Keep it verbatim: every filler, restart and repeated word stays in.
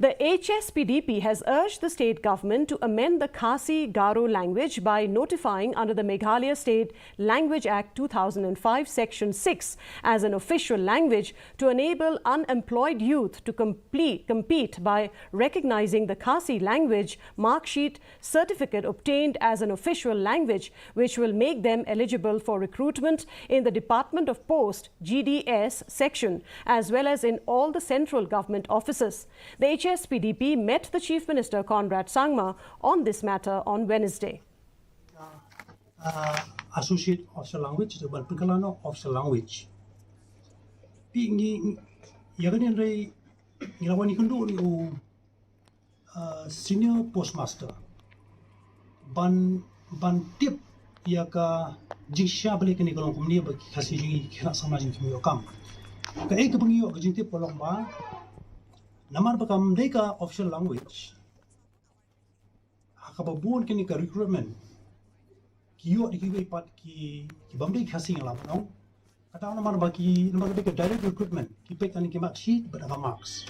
The H S P D P has urged the state government to amend the Khasi Garo language by notifying under the Meghalaya State Language Act two thousand five, Section six, as an official language to enable unemployed youth to complete, compete by recognizing the Khasi language mark sheet certificate obtained as an official language, which will make them eligible for recruitment in the Department of Post, G D S section, as well as in all the central government offices. The H S P D P met the Chief Minister Conrad Sangma on this matter on Wednesday. Uh, associate official language, the one particular official language. Pi ngi, ya kan yang rai, ngi lawan ni kundu ni u uh, senior postmaster. Ban, ban tip ya ka jingshisha balik kani ka long kumni ba ki Khasi jing ki khynnah samla jing ki ïoh kam. Ka e ka bang ïoh ka jingtip ka long ba. Namar ba kam dei ka official language. Ha kaba bun kani ka recruitment. Ki ïoh da kiwei pat ki, ki bym dei Khasi ngi la ban ong. Kata namar ba ki, namar ba ka direct recruitment. Ki peit kani ki mark sheet bad ka marks.